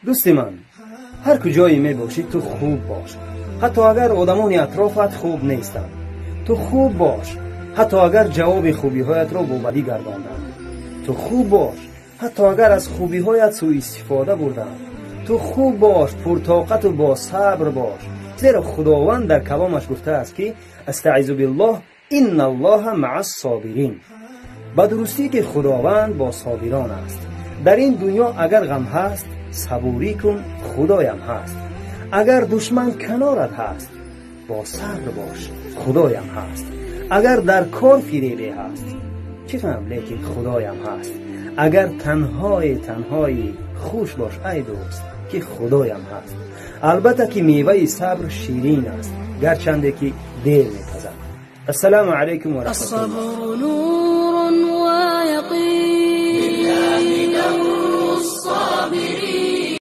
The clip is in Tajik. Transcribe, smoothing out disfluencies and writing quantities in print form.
Дӯсти ман, ҳар куҷое мебошӣ, ту хуб бош, ҳатто агар одамони атрофат хуб нестанд. Ту хуб бош, ҳатто агар ҷавоби хубиҳоятро бо бадӣ гардонданд. Ту хуб бош, ҳатто агар аз хубиҳоят сӯистифода бурданд. Ту хуб бош, пуртоқату босабр бош, зеро Худованд дар каломаш гуфтааст, ки астаизу биллоҳ: инналлоҳа маа ссобирин. Ба дурустӣ, ки Худованд бо собирон аст. Дар ин дунё агар ғам ҳаст, сабурӣ кун, Худоям ҳаст. Агар душман канорат ҳаст, бо сабр бош, Худоям ҳаст. Агар дар кор фиребе ҳаст, чӣ ғам, лекин Худоям ҳаст. Агар танҳое танҳоӣ, хуш бош, ай дӯст, ки Худоям ҳаст. Албатта, ки меваи сабр ширин аст, гарчанде ки дер мепазад. Ассалому алайкум ва раҳматуллоҳ. الصبر نور.